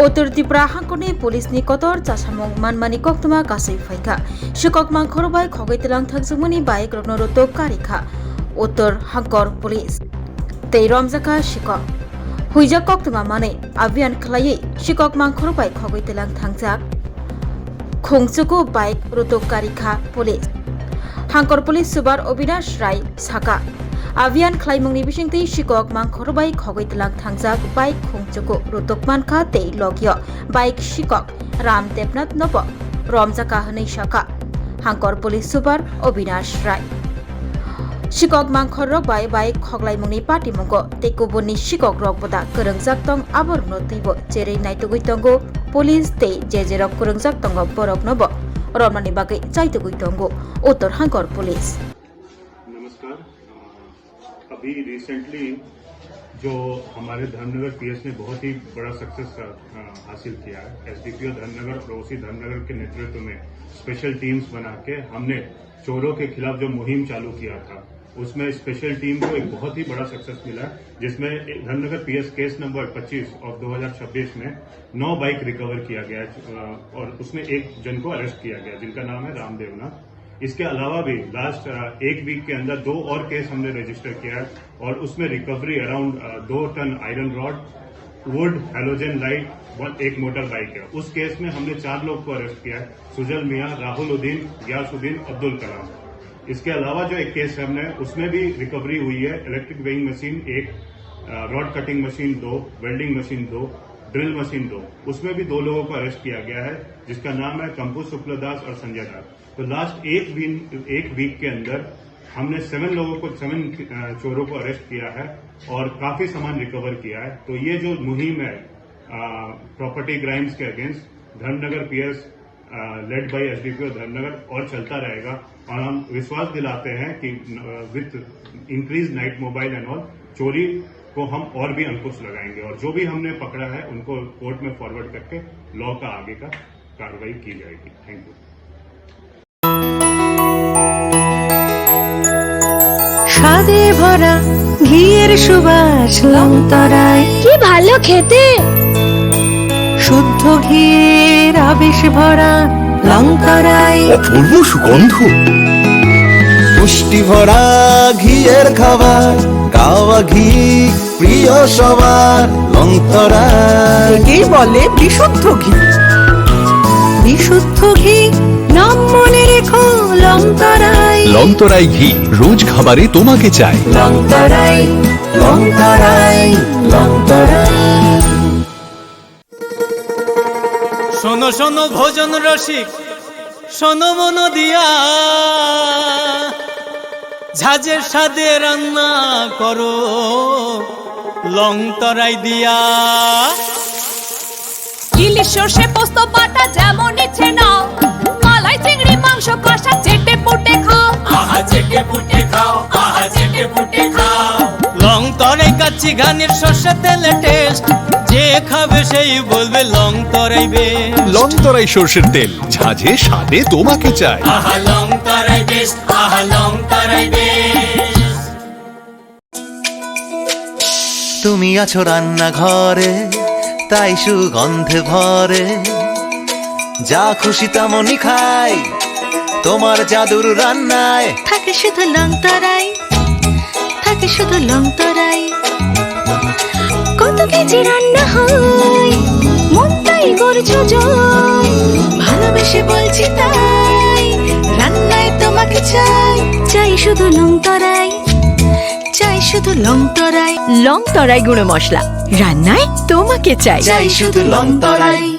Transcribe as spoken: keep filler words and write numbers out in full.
Uttor Tripura hangkorni police ni kotor chasamung manmani koktwma kasui phaikha. Sikok mangkhor bai khogwi tlang thangjakmani bike rokno rotok karikha Uttor hangkor police. Tei romjakha sikok. Huijak koktwma manwi abhiyan khwlaiwi sikok mangkhor bai khogwi tlang thangjak. Khungchuku bike rotok karikha police. Hangkor police super Obinash Rai saka, abhiyan khwlaimungni bisingtwi sikok mangkhor bai khogwi tlang thangjak bike khungchuku rotok mankha tei logio bike sikok Ram Debnath nobo romjaka hwnwi saka Hangkor police super Obinash Rai. Sikok mangkhor rok bai bike khoglaimungni patimungo tei kubunni sikok rok boda kwrwngjak tong aborokno twibo cherwi naitugwi tongo police tei je je rok kwrwngjak tongo boroknobo romnani bagwi chaitugwi tongo Uttor Hangkor police. नमस्कार। अ, अभी रिसेंटली जो हमारे धर्मनगर पीएस ने बहुत ही बड़ा सक्सेस, अ, हासिल किया है। एसडीपीओ धर्मनगर और ओसी धर्मनगर के नेतृत्व में स्पेशल टीम्स बना के हमने चोरों के खिलाफ जो मुहिम चालू किया था, उसमें स्पेशल टीम को एक बहुत ही बड़ा सक्सेस मिला, जिसमें एक धर्मनगर पीएस केस नंबर पच्चीस ऑफ दो हज़ार छब्बीस में नौ बाइक रिकवर किया गया, अ, और उसमें एक जन को अरेस्ट किया गया, जिनका नाम है राम देवनाथ। इसके अलावा भी लास्ट, अ, एक वीक के अंदर दो और केस हमने रजिस्टर किया है और उसमें रिकवरी अराउंड, अ, दो ton iron rod, wood, halogen light, one, एक मोटर बाइक है। उस केस में हमने चार लोग को अरेस्ट किया है, सुजल मियाँ, राहुल उद्दीन, गयासुद्दीन, अब्दुल कलाम। इसके अलावा जो एक केस है हमने, उसमें भी रिकवरी हुई है, इलेक्ट्रिक वेइंग मशीन एक, अ, रॉड कटिंग मशीन दो, वेल्डिंग मशीन दो, ड्रिल मशीन दो, उसमें भी दो लोगों को अरेस्ट किया गया है, जिसका नाम है कंपू शुक्लदास और संजय दास। तो लास्ट एक वीक, एक वीक के अंदर हमने सेवन लोगों को, सेवन, अ, चोरों को अरेस्ट किया है और काफी सामान रिकवर किया है। तो ये जो मुहिम है, अ, प्रॉपर्टी क्राइम्स के against Dharmanagar PS, uh, led by SDPO Dharmanagar और चलता रहेगा और हम विश्वास दिलाते हैं कि, uh, with increase night mobile and all चोरी को हम और भी अंकुश लगाएंगे और जो भी हमने पकड़ा है उनको कोर्ट में फॉरवर्ड करके लॉ का आगे का कार्रवाई की जाएगी। Thank you. স্বাদে ভরা ঘিয়ের সুবাস লং তরাই। কি ভালো খেতে। শুদ্ধ ঘিয়ের আবেশ ভরা লং তরাই। অপূর্ব সুগন্ধ। পুষ্টি ভরা ঘিয়ের খাবার, কাওয়া ঘি প্রিয় সবার লং তরাই। একেই বলে বিশুদ্ধ ঘি। বিশুদ্ধ ঘি, নাম মনে রেখো লং তরাই। লং তরাই ঘি, রোজ খাবারে তোমাকে চাই। লং তরাই, লং তরাই, লং তরাই। শোনো শোনো ভোজন রসিক, শোনো মন দিয়া, ঝাঁঝের স্বাদে রান্না করো লং তরাই দিয়া। ইলিশ সর্ষে পোস্ত বাটা যেমন ইচ্ছে নাও, মালাই চিংড়ি মাংস কষা চেটে পুটে খাও। আহা চেটে পুটে খাও, আহা চেটে পুটে খাও। লং তরাই কাচ্চি ঘানির সর্ষে তেলে টেস্ট, যে খাবে সেই বলবে লং তরাই বেস্ট। লং তরাই সর্ষের তেল, ঝাঁঝে স্বাদে তোমাকে চাই। আহা লং তরাই বেস্ট, আহা লং তরাই বেস্ট। তুমি আছো রান্নাঘরে, তাই সুগন্ধে ভরে। যা খুশি তেমনই খাই, তোমার জাদুর রান্নায়। থাকে শুধু লং তরাই, থাকে শুধু লং তরাই। কত কেজি রান্না হয়, মনটাই করছো জয়। ভালোবেসে বলছি তাই, রান্নায় তোমাকে চাই। চাই শুধু লং তরাই, চাই শুধু লং তরাই। লং তরাই গুঁড়ো মশলা, রান্নায় তোমাকে চাই। চাই শুধু লং তরাই।